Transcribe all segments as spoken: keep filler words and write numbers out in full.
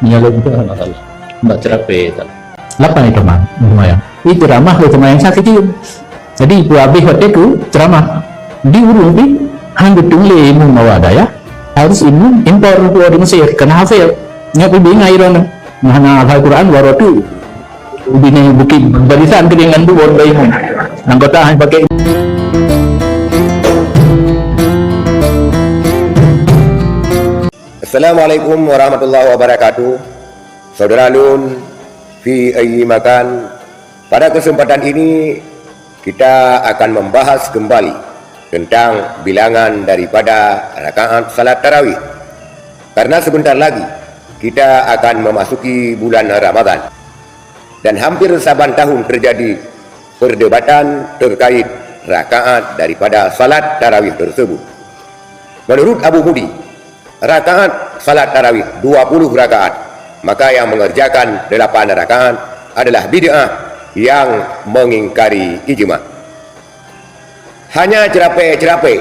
Nyoe lôn pun hana salah. Bak ceramah tak. Lapan itu mah, lumayan. Itu ceramah lé seumayang sah kecil. Jadi, itu habis watèe ku ceramah. Di ureueng pih, han geutueng lé imum awak dayah, harus imum impor di Mesir, keureuna hafid. Nyoe pih bingai droeneuh. Hana hafal Quran, baru tu. Ubinèh Bukit Barisan keudéh ngon buon bak imum. Anggota hana pakai. Assalamualaikum warahmatullahi wabarakatuh. Saudara lôn, fi ayyi makan, pada kesempatan ini kita akan membahas kembali tentang bilangan daripada rakaat salat tarawih. Karena sebentar lagi kita akan memasuki bulan Ramadan. Dan hampir saban tahun terjadi perdebatan terkait rakaat daripada salat tarawih tersebut. Menurut Abu Mudi, rakaat salat tarawih dua puluh rakaat, maka yang mengerjakan delapan rakaat adalah bid'ah yang mengingkari ijma. Hanya ceramah-ceramah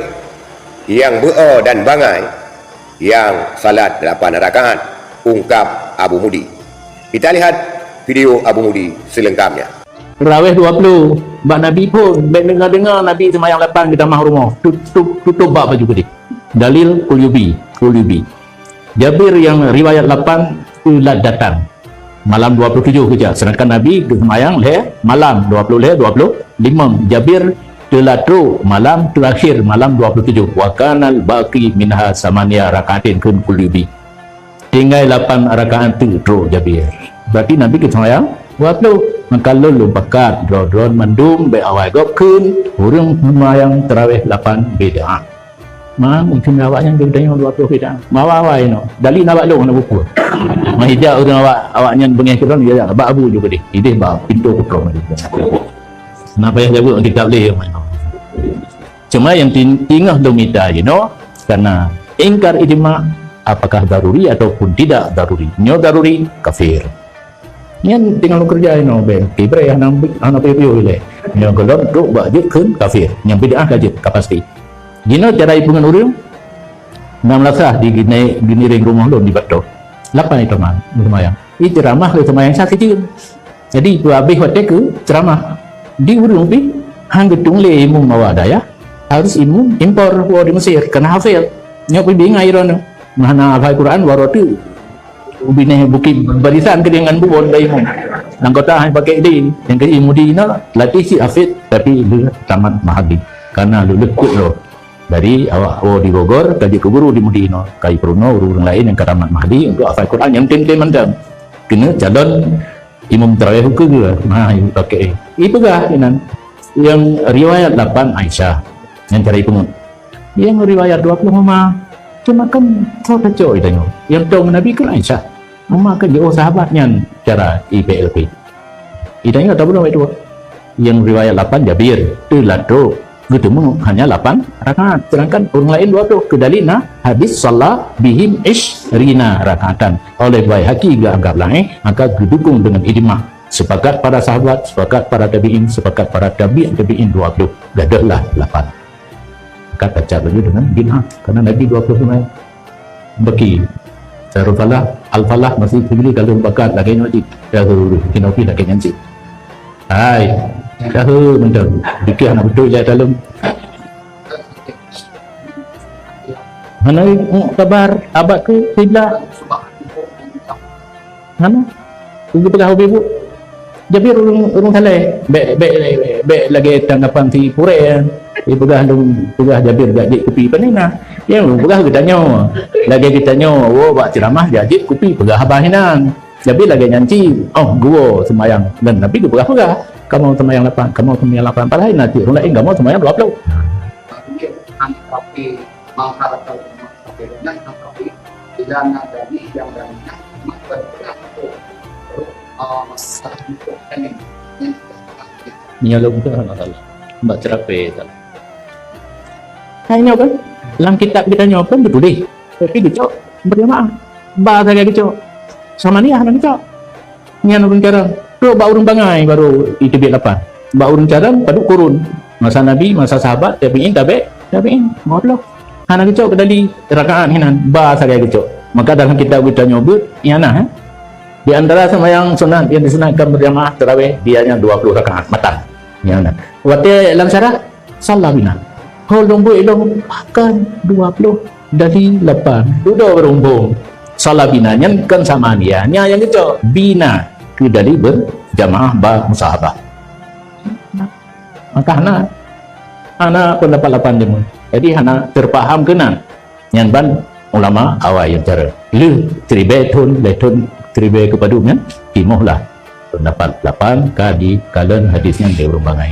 yang beuo dan bangai yang salat lapan rakaat, ungkap Abu Mudi. Kita lihat video Abu Mudi selengkapnya. Tarawih dua puluh, bak Nabi phon, bèk deungoe-deungoe Nabi seumayang lapan geutamah rumoh, tutup, tutup bak baju keudéh. Dalil Qultubi, Qultubi. Jabir nyang riwayat lapan teulat datang. Malam dua puluh tujoh keujak, sedangkan Nabi geuseumayang lhèe malam, dua puluh lhèe, dua puluh limong. Jabir teulat trôk malam teurakhir, malam dua puluh tujoh. Wa kanal baqi minha samania rakaatin, kheun Qultubi. Tinggai lapan rakaat teuk trôk Jabir. Berarti Nabi geuseumayang dua puluh. Maka lôn lôn pakat, droe-droe mandum bèk awai gob kheun ureueng seumayang tarawih lapan bid'ah. Man, mungkin awaknyan geutanyoe dua puluh bid'ah. Mawa-wa inoe. Dalil na bak lôn hana buku. Mahija ureueng awak, awaknyan beungèh keudroe, ya, bak Abu juga deh. Ideh bak pintoe putroe. Na payah jaweub kitab lé. Cuma nyang ti-, teungoh lôn mita jinoe, karena ingkar ijma, apakah daruri ataupun tidak daruri. Nyoe daruri, kafir. Nyan tinggai lôn keureuja inoe bèk. Ibrah hana, hana piôh-piôh ilèe. Nyoe gohlom trôk bak jeuet kheun kafir. Nyang bid'ah ka jeuet, ka pasti. Jinoe cara ipeungon ureueng, na meulasah di gini-, giniréng rumoh lôn di Batok. Lapan itu man, seumayang. Di ceramah lé seumayang sah kecil. Jadi, peuhabéh watèe keu ceramah. Di ureueng pih, han geutueng lé imum awak dayah, harus imum impor woe di Mesir, keureuna hafid. Nyoe pih bingai droeneuh. Hana hafal Quran, baru tu. Ubinèh Bukit Barisan keudéh ngon buon bak imum. Anggota hana pakai idin, nyang keu Mudi inoe latih cit hafid, tapi lheueh tamat Mahdi. Karena lulus kut roh. Jadi, awak woe di Bogor, ka jeuet keu guru di Mudi inoe. Ka jipeurunoe ureueng laén nyang ka tamat Mahdi untuk hafal Quran nyang tem-tem mantong. Keuneuk calon imum tarawih ukeue geuh. Ha, pakai. Ipeugah inan. Nyang riwayat lapan Aisyah. Nyang cara ipeungeut. Nyang riwayat dua puluh lima. Cuma kan, soe tacok itanyoe. Nyang tong Nabi kan Aisyah. Uma kan jiôh sahabat nyan cara I P L P. Itanyoe tabeuloe itu. Nyang riwayat lapan Jabir, teulat trôk. Geuteumé hanya lapan rakaat. Sedangkan ureueng laén dua puluh. Keu dalil na hadis shalla bihim isyrina rakaatan. Oleh Baihaqi geuanggap laén, maka geudukung deungon ijma. Sepakat para sahabat, sepakat para tabi'in, sepakat para tabi' tabi'in dua puluh. Gadôhlah lapan. Maka tacap laju deungon bid'ah. Karena Nabi dua puluh lima. Baki. Darul Falah, Al Falah masih sendiri kalau bakat lagèe nyoe cit. Dah urus, kinopi lagèe nyan cit. Hai. Dah mantap. Fikir anak betul je dalam. Hana, mm, sabar, abad ke kiblat. Hana. Geupeugah ubé bu. Jabir ureueng, ureueng saleh. Bèk, bèk, bèk, bèk lagèe tanggapan si Purèe. Ipeugah lôn, peugah Jabir jak jép kupi pane na. Nyang lôn peugah geutanyoe. Lagèe geutanyoe, woe bak ceuramah jak jép kupi peugah haba hinan. Jabir lagèe nyan cit. Oh, geuwoe seumayang. Dan Nabi geupeugah-peugah. Kamoe seumayang lapan, kamoe seumayang lapan. Padahai na cit ureueng laén kamoe seumayang dua puluh. Nyoe lôn pun hana salah. Bak ceramah salah. Hai nyoe kan? Lam kitab geutanyoe pun geutuléh. Tapi geucok berjamaah. Ba sagai geucok. Samaniah hana geucok. Nyan ureueng carông. Trok bak ureueng bangai baru iteubiet lapan. Bak ureueng carông padub kurun. Masa Nabi, masa sahabat, tabi'in, tabi', tabi'in. Dua puluh. Hana geucok keudali rakaat hinan, ba sagai geucok. Maka dalam kitab geutanyoe beuet, ianah, eh? Di antara sembahyang sunat yang disunatkan berjamaah tarawih, dia yang dua puluh rakaat matan. Yang nak. Watèe lam syarah, shalla bina. Ho lôn buet lôn bahkan dua puluh dari lapan. Dudoe beureumbông. Shalla bina nyan kon sama dia. Nya nyang geucok bina keu dari berjamaah ba musahabah. Maka hana, hana pendapat lapan jeumu. Jadi hana terpaham keunan. Nyan ban ulama awai nyang cara. Lheueh siribèe thôn, lhèe thôn siribèe keu padum nyan, timoh lah. Pendapat lapan ka dikalon hadis nyan lé ureueng bangai.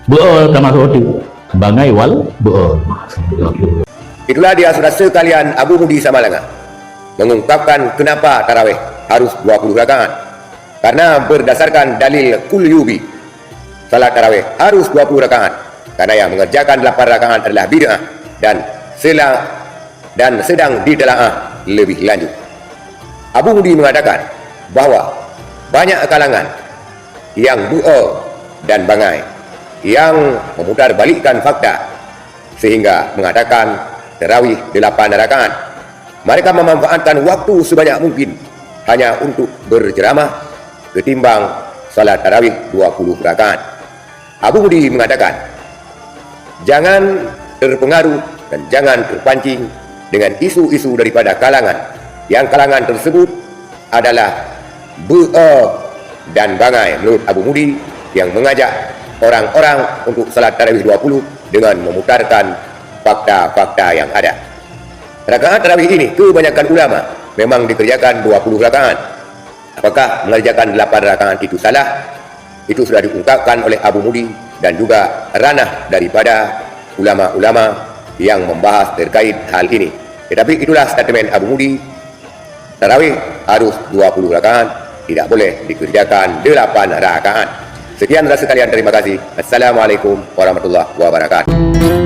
Beu'oe ka masôk teuk. Bangai wal beu'oe. Itulah dia saudara sekalian Abu Mudi Samalanga mengungkapkan kenapa tarawih harus dua puluh rakaat. Karena berdasarkan dalil Qulyubi, salat tarawih harus dua puluh rakaat. Karena yang mengerjakan delapan rakaat adalah bid'ah dan sela-, dan sedang ditelaah lebih lanjut. Abu Mudi mengatakan bahwa banyak kalangan yang beu'oe dan bangai yang memutarbalikkan fakta sehingga mengatakan tarawih delapan rakaat. Mereka memanfaatkan waktu sebanyak mungkin hanya untuk berceramah ketimbang salat tarawih dua puluh rakaat. Abu Mudi mengatakan, jangan terpengaruh dan jangan terpancing dengan isu-isu daripada kalangan yang kalangan tersebut adalah beu'oe dan bangai menurut Abu Mudi yang mengajak orang-orang untuk salat tarawih dua puluh dengan memutarkan fakta-fakta yang ada. Rakaat tarawih ini kebanyakan ulama memang dikerjakan dua puluh rakaat. Apakah mengerjakan delapan rakaat itu salah? Itu sudah diungkapkan oleh Abu Mudi dan juga ranah daripada ulama-ulama yang membahas terkait hal ini. Tetapi itulah statement Abu Mudi, tarawih harus dua puluh rakaat, tidak boleh dikerjakan delapan rakaat. Sekian saudara sekalian, terima kasih. Assalamualaikum warahmatullahi wabarakatuh.